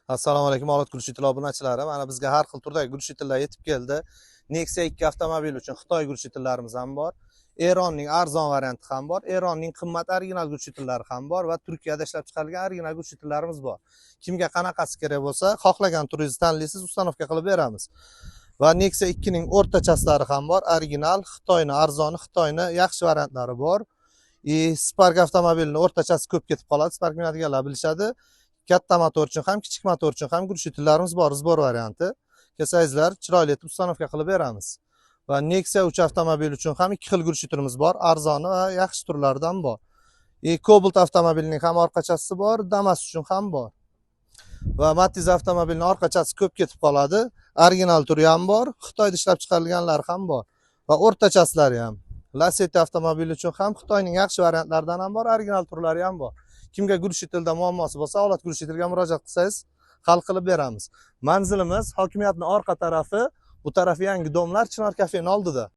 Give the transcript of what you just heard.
Assalomu alaykum, Avlod глушитель obunachilari. Mana bizga har xil turdagi глушитель lar yetib keldi. Nexia 2 avtomobili uchun Xitoy глушитель larimiz ham bor. Eronning arzon varianti ham bor, Eronning qimmat original глушитель lari ham bor va Turkiyada ishlab chiqarilgan original глушитель larimiz bor. Kimga qanaqasi kerak bo'lsa, xohlagan turingizni tanlaysiz, установка qilib beramiz. Va Nexia 2 ning o'rtachasilari ham bor, original, Xitoyni arzoni, Xitoyni yaxshi variantlari bor. И Spark avtomobilini o'rtachasi ko'p ketib qoladi. Spark minadiganlar bilishadi. Katta motor uchun ham, kichik motor uchun ham глушитель larimiz bor, сбор varianti. Kelsangizlar, chiroyli etib установка qilib beramiz. Va Nexia 3 avtomobil uchun ham ikki xil глушитель imiz bor, arzoni va yaxshi turlaridan bor. И Cobalt avtomobilining ham orqachasi bor, Damas uchun ham bor. Va Matiz avtomobilining orqachasi ko'p ketib qoladi. Original turi ham bor, Xitoyda ishlab chiqarilganlari ham bor va o'rtachasilari ham. Lacetti avtomobili uchun ham Xitoyning yaxshi variantlaridan ham bor, original turlari ham bor. Kimga глушитель da muammosi bo'lsa, Avlod глушитель ga murojaat qilsangiz, hal qilib beramiz. Manzilimiz hokimiyatning orqa tarafi, bu tarafi yangi дом lar, Chinor kafening oldida.